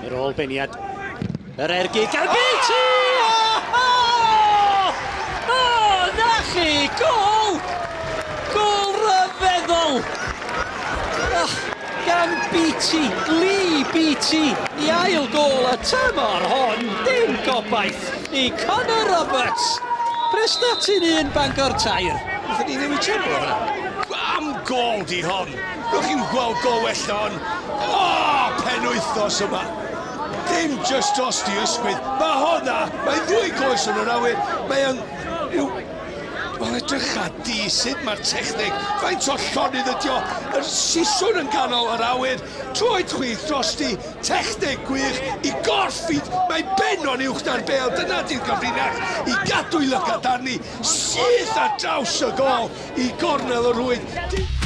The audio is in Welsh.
Yr ôl beniad. Yr ergyd gan Beattie! Oh! Oh, na chi! Gol! Gol ryfeddol! Oh, gan Beattie, Lee Beattie, i ail gol y tymor hon. Dim gobaith i Connor Roberts. Prestatyn 1, Bangor 3. Wnaethon ni newid channel o hwnna. Am gol di hon! Rwch chi'n gweld gol well na hon. O, penwythnos yma! Dim just dros di ysgwydd. Mae honna, mae ddwy goes yn yr awyr, mae yn... Yw, Wel, edrycha di sut mae'r techneg, faint o llonydd ydi o, yr siswrn yn ganol yr awyr, troed chwith drosti, techneg gwych, i gorff i, mae ben o'n uwch na'r bêl, dyna di'r gyfrinach, i gadw'i lygad arni, syth ar draws y gôl, i gornel y rhwyd.